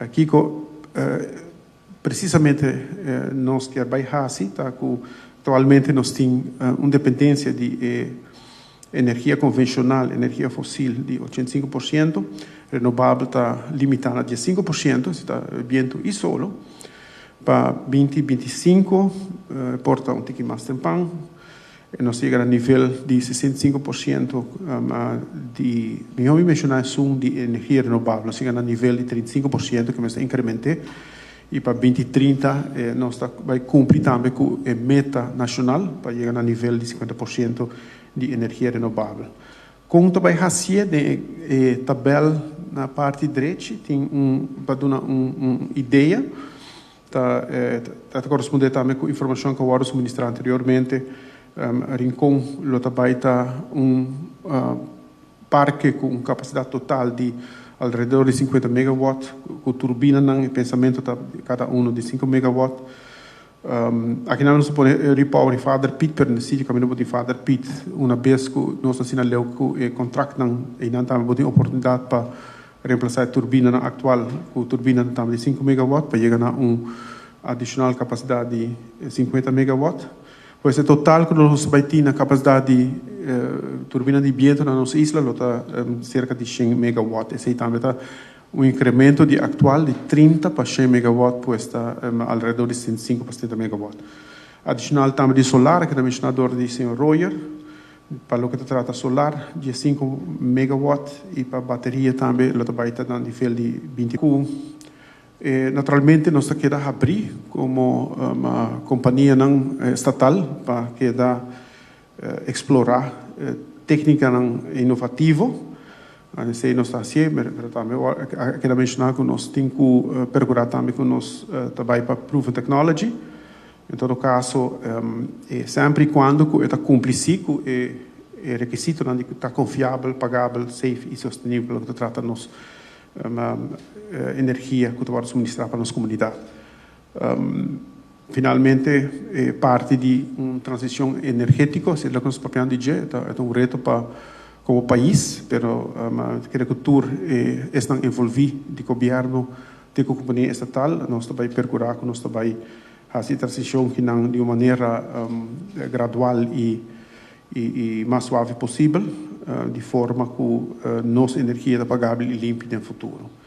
Kiko presisamente nos kier bai hasi ta ku aktualmente nos tin un dependensia di e energia konvenshonal, energia fosil di 85%, renobabel ta limitá na 15%, esei ta bientu i solo. Pa 2025 por ta un tiki mas tempan, nos yega na nivel di 65% di, mihó mi menshoná esun di energia renobabel, nos yega na nivel di 35% ku mester inkrement'é i pa 2030 nos ta bai kumpli tambe ku e meta nashonal pa yega na nivel di 50% di energia renobabel. Kon ta bai hasié? Den e tabèl na parti drechi tin un pa duna un idea. Ta korespondé tambe ku informashon ku a wòrdu suministrá anteriormente. Rincon lo ta bai ta un parke ku un kapasidat total di alrededor di 50 megawatt ku turbinanan, e pensamentu ta kada unu di 5 megawatt. Aki nan nos ta pone Repower i Vader Piet, pero na sitio kaminda bo tin Vader Piet una bes ku nos ta asina leu ku e kontraktnan, einan tambe bo tin oportunidat pa remplasá e turbinanan aktual ku turbinanan tambe di 5 megawatt pa yega na un adishonal kapasidat di 50 megawatt. Pues e total ku nos bai tin na kapasidat di turbina di bientu na nos isla lo ta serka di 100 megawatt. Esei tambe ta un inkremento di aktual di 30 pa 100 megawatt, pues ta alrededor di 65 pa 70 megawatt. Adishonal tambe di solar, ku ta menshoná dor di señor Royer, pa loke ta trata solar, 15 megawatt i pa bateria tambe lo ta bai ta na nivel di 20. Ku naturalmente nos ta keda habrí komo kompanianan estatal pa keda eksplorá téknikanan inovativo. Esei nos ta hasié, pero tambe a keda menshoná ku nos tin ku perkurá tambe ku nos ta bai pa proven technology. En todo kaso, semper i kuando ku e ta kumpli sí ku e rekisitonan di ta konfiabel, pagabel, safe i sostenibel loke ta trata nos energia ku ta wòrdu suministrá pa nos komunidat. Finalmente, e parti di un transishon energétiko, esei loke nos ta papiando di dje, e ta un reto pa komo pais, pero mi ta kere ku tur esnan envolví di gobièrnu te ku kompania estatal, nos ta bai perkurá ku nos ta bai hasi e transishon kinan di un manera gradual i mas suave posibel, di forma ku nos energia ta pagabel i limpi den futuro.